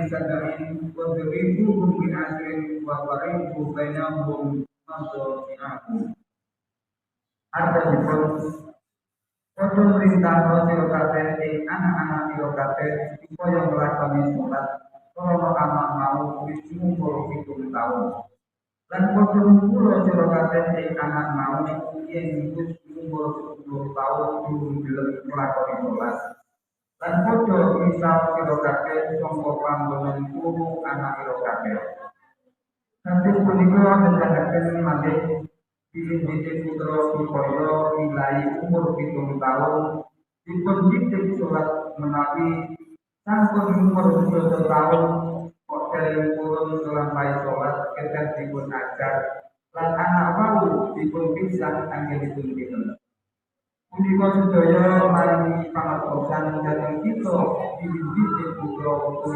Sab'in wadribuhum li 'ashrin wa farriqu bainahum madaji'ahum. Artosipun, padha mrintahna sira kabeh ing anak-anak ira kabeh supaya nglakoni salat krana anak mau wis umur 7 taun. Lan padha mukula sira kabeh ing anak mau yen wis umur 10 taun durung gelem nglakoni salat. Lan padha misah sira kabeh saka panggonan turu anak ira kabeh. Hadis punika nedahaken malih bilih putra supaya milai umur 7 taun dipun didik salat, menawi sampun umur 11 taun kok dereng purun nglampahi salat, kedah dipun ajar lan anak wau dipun pisah anggenipun dinten. Punika sedaya maringi pangertosan dhateng kita bilih didik putra.